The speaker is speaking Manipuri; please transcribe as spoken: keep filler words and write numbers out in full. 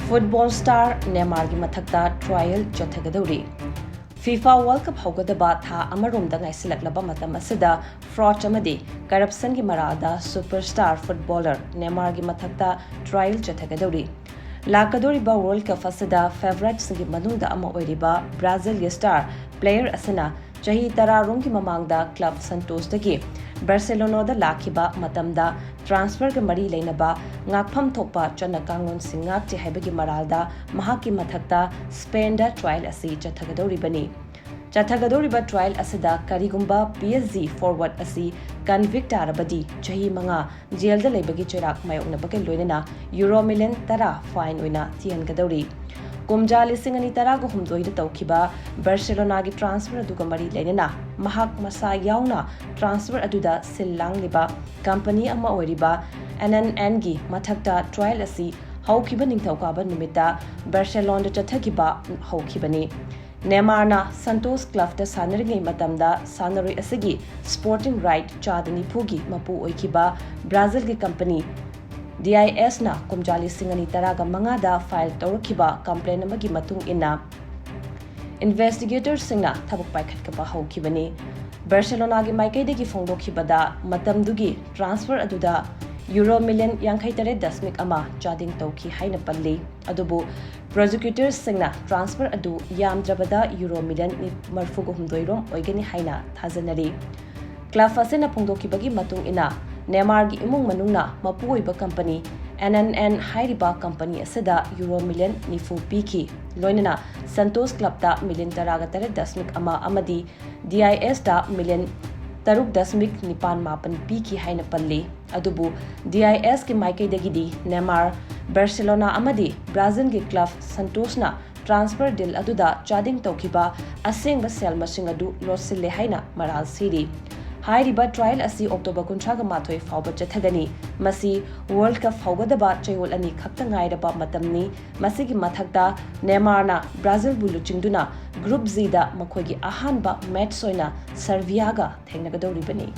ꯐꯨꯠꯕꯣꯜ ꯁ꯭ꯇꯥꯔ ꯅꯦꯃꯥꯔꯒꯤ ꯃꯊꯛꯇ ꯇ꯭ꯔꯥꯌꯦꯜ ꯆꯠꯊꯒꯗꯧꯔꯤ꯫ ꯐꯤꯐꯥ ꯋꯥꯔꯜꯗ ꯀꯞ ꯍꯧꯒꯗꯕ ꯊꯥ ꯑꯃꯔꯣꯝꯗ ꯉꯥꯏꯁꯤꯜꯂꯛꯂꯕ ꯃꯇꯝ ꯑꯁꯤꯗ ꯐ꯭ꯔꯣꯗ ꯑꯃꯗꯤ ꯀꯔꯞꯁꯟꯒꯤ ꯃꯔꯥꯜꯗ ꯁꯨꯄꯔ ꯁ꯭ꯇꯥꯔ ꯐꯨꯠꯕꯣꯂꯔ ꯅꯦꯃꯥꯔꯒꯤ ꯃꯊꯛꯇ ꯇ꯭ꯔꯥꯌꯦꯜ ꯆꯠꯊꯒꯗꯧꯔꯤ꯫ ꯂꯥꯛꯀꯗꯧꯔꯤꯕ ꯋꯥꯔꯜꯗ ꯀꯞ ꯑꯁꯤꯗ ꯐꯦꯚꯔꯥꯏꯠꯁꯤꯡꯒꯤ ꯃꯅꯨꯡꯗ ꯑꯃ ꯑꯣꯏꯔꯤꯕ ꯕ꯭ꯔꯥꯖꯤꯜꯒꯤ ꯁ꯭ꯇꯥꯔ ꯄ꯭ꯂꯦꯌꯔ ꯑꯁꯤꯅ ꯆꯍꯤ ꯇꯔꯥꯔꯣꯝꯒꯤ ꯃꯃꯥꯡꯗ ꯀ꯭ꯂꯕ ꯁꯟꯇꯣꯁꯇꯒꯤ ꯕꯥꯔꯁꯦꯂꯣꯅꯥꯗ ꯂꯥꯛꯈꯤꯕ ꯃꯇꯝꯗ ꯇ꯭ꯔꯥꯟꯁꯐꯔꯒ ꯃꯔꯤ ꯂꯩꯅꯕ ꯉꯥꯛꯐꯝ ꯊꯣꯛꯄ ꯆꯠꯅ ꯀꯥꯡꯂꯣꯟꯁꯤꯡ ꯉꯥꯛꯇꯦ ꯍꯥꯏꯕꯒꯤ ꯃꯔꯥꯜꯗ ꯃꯍꯥꯛꯀꯤ ꯃꯊꯛꯇ ꯁ꯭ꯄꯦꯟꯗ ꯇ꯭ꯔꯥꯌꯦꯜ ꯑꯁꯤ ꯆꯠꯊꯒꯗꯧꯔꯤꯕꯅꯤ꯫ ꯆꯠꯊꯒꯗꯧꯔꯤꯕ ꯇ꯭ꯔꯥꯌꯦꯜ ꯑꯁꯤꯗ ꯀꯔꯤꯒꯨꯝꯕ ꯄꯤ ꯑꯦꯁ ꯖꯤ ꯐꯣꯔꯋꯥꯔꯗ ꯑꯁꯤ ꯀꯟꯚꯤꯛ ꯇꯥꯔꯕꯗꯤ ꯆꯍꯤ ꯃꯉꯥ ꯖꯦꯜꯗ ꯂꯩꯕꯒꯤ ꯆꯩꯔꯥꯛ ꯃꯥꯌꯣꯛꯅꯕꯒ ꯂꯣꯏꯅꯅ ꯌꯨꯔꯣ ꯃꯤꯂꯤꯌꯟ ꯇꯔꯥ ꯐꯥꯏꯟ ꯑꯣꯏꯅ ꯊꯤꯍꯟꯒꯗꯧꯔꯤ꯫ ꯀꯨꯝꯖꯥ ꯂꯤꯁꯤꯡ ꯑꯅꯤ ꯇꯔꯥꯒ ꯍꯨꯝꯗꯣꯏꯗ ꯇꯧꯈꯤꯕ ꯕꯥꯔꯁꯦꯂꯣꯅꯥꯒꯤ ꯇ꯭ꯔꯥꯟꯁꯐꯔ ꯑꯗꯨꯒ ꯃꯔꯤ ꯂꯩꯅꯅ ꯃꯍꯥꯛ ꯃꯁꯥ ꯌꯥꯎꯅ ꯇ꯭ꯔꯥꯟꯁꯐꯔ ꯑꯗꯨꯗ ꯁꯤꯜ ꯂꯥꯡꯂꯤꯕ ꯀꯝꯄꯅꯤ ꯑꯃ ꯑꯣꯏꯔꯤꯕ ꯑꯦꯟ ꯑꯦꯟ ꯑꯦꯟꯒꯤ ꯃꯊꯛꯇ ꯇ꯭ꯔꯥꯌꯦꯜ ꯑꯁꯤ ꯍꯧꯈꯤꯕ ꯅꯤꯡꯊꯧꯀꯥꯕ ꯅꯨꯃꯤꯠꯇ ꯕꯥꯔꯁꯦꯂꯣꯟꯗ ꯆꯠꯊꯈꯤꯕ ꯍꯧꯈꯤꯕꯅꯤ꯫ ꯅꯦꯃꯥꯔꯅ ꯁꯟꯇꯣꯁ ꯀ꯭ꯂꯕꯇ ꯁꯥꯟꯅꯔꯤꯉꯩ ꯃꯇꯝꯗ ꯁꯥꯟꯅꯔꯣꯏ ꯑꯁꯤꯒꯤ ꯁ꯭ꯄꯣꯔꯇꯤꯡ ꯔꯥꯏꯠ ꯆꯥꯗ ꯅꯤꯐꯨꯒꯤ ꯃꯄꯨ ꯑꯣꯏꯈꯤꯕ ꯕ꯭ꯔꯥꯖꯤꯜꯒꯤ ꯀꯝꯄꯅꯤ ꯗꯤ ꯑꯥꯏ ꯑꯦꯁꯅ ꯀꯨꯝꯖꯥ ꯂꯤꯁꯤꯡ ꯑꯅꯤ ꯇꯔꯥꯒ ꯃꯉꯥꯗ ꯐꯥꯏꯜ ꯇꯧꯔꯛꯈꯤꯕ ꯀꯝꯄ꯭ꯂꯦꯟ ꯑꯃꯒꯤ ꯃꯇꯨꯡ ꯏꯟꯅ ꯏꯟꯚꯦꯁꯇꯤꯒꯦꯇꯔꯁꯤꯡꯅ ꯊꯕꯛ ꯄꯥꯏꯈꯠꯄ ꯍꯧꯈꯤꯕꯅꯤ꯫ ꯕꯥꯔꯁꯦꯂꯣꯅꯥꯒꯤ ꯃꯥꯏꯀꯩꯗꯒꯤ ꯐꯣꯡꯗꯣꯛꯈꯤꯕꯗ ꯃꯇꯝꯗꯨꯒꯤ ꯇ꯭ꯔꯥꯟꯁꯐꯔ ꯑꯗꯨꯗ ꯌꯨꯔꯣ ꯃꯤꯂꯤꯌꯟ ꯌꯥꯡꯈꯩ ꯇꯔꯦꯠ ꯗꯁꯃꯤꯛ ꯑꯃ ꯆꯥꯗꯤꯡ ꯇꯧꯈꯤ ꯍꯥꯏꯅ ꯄꯜꯂꯤ꯫ ꯑꯗꯨꯕꯨ ꯄ꯭ꯔꯣꯁꯤꯀ꯭ꯌꯨꯇꯔꯁꯤꯡꯅ ꯇ꯭ꯔꯥꯟꯁꯐꯔ ꯑꯗꯨ ꯌꯥꯝꯗ꯭ꯔꯕꯗ ꯌꯨꯔꯣ ꯃꯤꯂꯤꯌꯟ ꯃꯔꯤꯐꯨꯒ ꯍꯨꯝꯗꯣꯏ ꯔꯣꯝ ꯑꯣꯏꯒꯅꯤ ꯍꯥꯏꯅ ꯊꯥꯖꯅꯔꯤ꯫ ꯀ꯭ꯂꯕ ꯑꯁꯤꯅ ꯐꯣꯡꯗꯣꯛꯈꯤꯕꯒꯤ ꯃꯇꯨꯡ ꯏꯟꯅ, ꯅꯦꯃꯥꯔꯒꯤ ꯏꯃꯨꯡ ꯃꯅꯨꯡꯅ ꯃꯄꯨ ꯑꯣꯏꯕ ꯀꯝꯄꯅꯤ ꯑꯦꯟ ꯑꯦꯟ ꯑꯦꯟ ꯍꯥꯏꯔꯤꯕ ꯀꯝꯄꯅꯤ ꯑꯁꯤꯗ ꯌꯨꯔꯣ ꯃꯤꯂꯤꯌꯟ ꯅꯤꯐꯨ ꯄꯤꯈꯤ, ꯂꯣꯏꯅꯅ ꯁꯟꯇꯣꯁ ꯀ꯭ꯂꯕꯇ ꯃꯤꯂꯤꯌꯟ ꯇꯔꯥꯒ ꯇꯔꯦꯠ ꯗꯁꯃꯤꯛ ꯑꯃ ꯑꯃꯗꯤ ꯗꯤ ꯑꯥꯏ ꯑꯦꯁꯇ ꯃꯤꯂꯤꯌꯟ ꯇꯔꯨꯛ ꯗꯁꯃꯤꯛ ꯅꯤꯄꯥꯟ ꯃꯥꯄꯟ ꯄꯤꯈꯤ ꯍꯥꯏꯅ ꯄꯜꯂꯤ꯫ ꯑꯗꯨꯕꯨ ꯗꯤ ꯑꯥꯏ ꯑꯦꯁꯀꯤ ꯃꯥꯏꯀꯩꯗꯒꯤꯗꯤ ꯅꯦꯃꯥꯔ, ꯕꯥꯔꯁꯦꯂꯣꯅꯥ ꯑꯃꯗꯤ ꯕ꯭ꯔꯥꯖꯤꯜꯒꯤ ꯀ꯭ꯂꯕ ꯁꯟꯇꯣꯁꯅ ꯇ꯭ꯔꯥꯟꯁꯐꯔ ꯗꯤꯜ ꯑꯗꯨꯗ ꯆꯥꯗꯤꯡ ꯇꯧꯈꯤꯕ ꯑꯁꯦꯡꯕ ꯁꯦꯜ ꯃꯁꯤꯡ ꯑꯗꯨ ꯂꯣꯠꯁꯤꯜꯂꯦ ꯍꯥꯏꯅ ꯃꯔꯥꯜ ꯁꯤꯔꯤ꯫ ꯍꯥꯏꯔꯤꯕ ꯇ꯭ꯔꯥꯌꯦꯜ ꯑꯁꯤ ꯑꯣꯛꯇꯣꯕꯔ ꯀꯨꯟꯊ꯭ꯔꯥꯒ ꯃꯥꯊꯣꯏ ꯐꯥꯎꯕ ꯆꯠꯊꯒꯅꯤ꯫ ꯃꯁꯤ ꯋꯥꯔꯜꯗ ꯀꯞ ꯍꯧꯒꯗꯕ ꯆꯌꯣꯜ ꯑꯅꯤ ꯈꯛꯇ ꯉꯥꯏꯔꯕ ꯃꯇꯝꯅꯤ꯫ ꯃꯁꯤꯒꯤ ꯃꯊꯛꯇ ꯅꯦꯃꯥꯔꯅ ꯕ꯭ꯔꯥꯖꯤꯜꯕꯨ ꯂꯨꯆꯤꯡꯗꯨꯅ ꯒ꯭ꯔꯨꯞ ꯖꯤꯗ ꯃꯈꯣꯏꯒꯤ ꯑꯍꯥꯟꯕ ꯃꯦꯆ ꯑꯣꯏꯅ ꯁꯔꯕꯤꯌꯥꯒ ꯊꯦꯡꯅꯒꯗꯧꯔꯤꯕꯅꯤ꯫